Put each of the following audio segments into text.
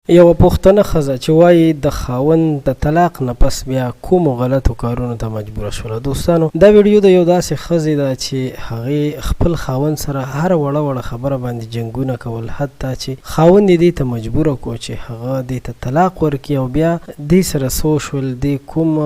یوه پښتنه ښځه چې وايي د خاوند د طلاق نه پس بیا کومو غلطو کارونو ته مجبوره شوله. دوستانو دا ویډیو د یو داسې ښځې ده چې هغې خپل خاوند سره هره وړه وړه خبره باندې جنګونه کول حتی چې خاوند یې دې ته مجبوره کو چې هغه دې ته طلاق ورکړي او بیا دې سره څه وشول دې کوم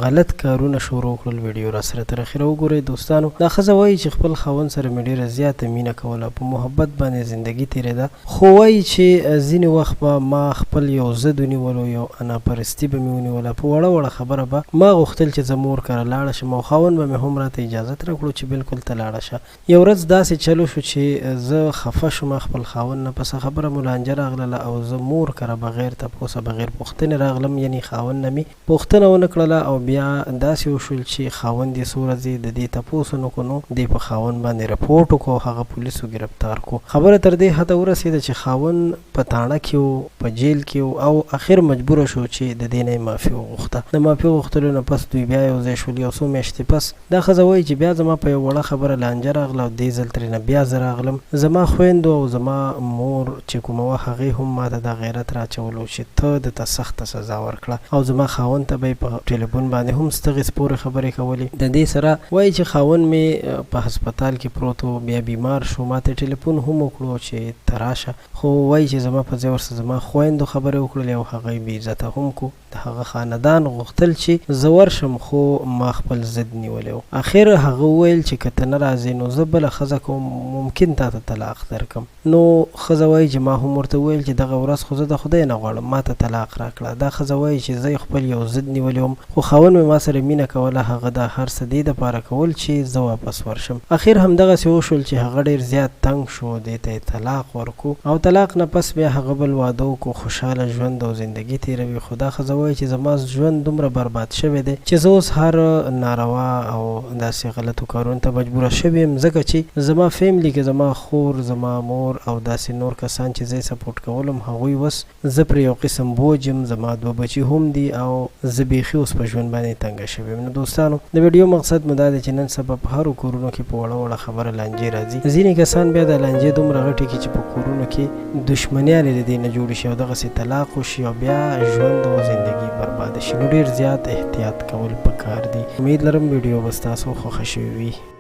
غلط کارونه شروع کړل ویډیو راسره تر اخره وګورئ. دوستانو دا ښځه وايي چې خپل خاوند سره مې ډیره زیاته مینه کوله په محبت باندې زندګي تیریده خو وايي چې ځینې وخت به ما خپل یو ضد ونیولو، یو انا پرستي به مې ونیوله، په وړه وړه خبره به ما غوښتل چې زه مور کره لاړه شم او خاوند به مې هم راته اجازت راکړو چې بلکل ته لاړه شه. یو ورځ داسې چل وشو چې زه خفه شوم خپل خاوند نه په څه خبره مو لانجه راغلله او زه مور کره بغیر تپوسه بغیر پوښتنې راغلم یعنی خاوند نه مې پوښتنه ونه کړله او بیا داسې وشول چې خاوند یې څو ورځې د دې تپوس ونه کړو نو دې په خاوند باندې رپورټ وکړو او هغه پولیسو ګرفتار کړو. خبره تر دې حده ورسېده چې خاوند په تاڼه کې و، په جېل کې و او اخر مجبور شو چې د دې نه یې معافي وغوښته. د معافي غوښتلو نه پس دوی بیا یو ځای شول. یو څو میاشتې پس دا ښځه وايي چې بیا زما په یوه وړه خبره لانجه راغله او دې ځل ترېنه بیا زه راغلم. زما خویندو او زما مور چې کومه وه هغې هم ماته دا غیرت راچولو چې ته ده ته سخته سزا ورکړه او زما خاوند ته به یې په ټیلیفون باندې هم ستغې سپورې خبرې کولې. د دې سره وايي چې خاوند مې په هسپتال کې پروت و، بیا بیمار شو، ماته یې ټیلیفون هم وکړو چې ته راشه، خو وايي چې زما په ځای ورسره زما خویندو خبرې وکړلې او هغه یې بې عزته هم کړو. د هغه خاندان غوښتل چې زه ورشم خو ما خپل ضد نیولی و. اخر هغه وویل چې که ته نه راځې نو زه بله ښځه کوم ممکن تاته طلاق درکړم. نو ښځه وایي چې ما هم ورته وویل چې دغه ورځ خو زه د خدای نه غواړم ماته طلاق راکړه. دا ښځه وایي چې زه خپل یو ضد نیولی وم خو خاوند مې ما سره مینه کوله هغه دا هر څه دې دپاره کول چې زه واپس ورشم. اخر همدغسې وشول چې هغه ډیر زیات تنګ شو دې ته یې طلاق ورکړو او طلاق نه پس بیا هغه بل واده وکړو خوشحاله ژوند او زندګي تیروي خو دا ښځه وایي چې زما ژوند دومره برباد شوی دی چې زه اوس هر ناروا او داسې غلطو کارونو ته مجبوره شوې یم ځکه چې زما فیملي کې زما خور زما مور او داسې نور کسان چې زه یې سپورټ کولم هغوی اوس زه پرې یو قسم بوج یم، زما دوه بچي هم دي او زه بیخي اوس په ژوند باندې تنګه شوې یم. نو دوستانو د ویډیو مقصد مو دا دی چې نن سبا په هرو کورونو کې په وړه وړه خبره لانجې راځي، ځینې کسان بیا دا لانجې دومره غټې کړي چې په کورونو کې دښمنیانې د دې نه جوړې شي او دغسې طلاق وشي او بیا ژوند او زندګي برباده شي. نو ډیر زیات احتیاط کول پکار دي. امید لرم ویډیو به ستاسو خوښه شوې وي.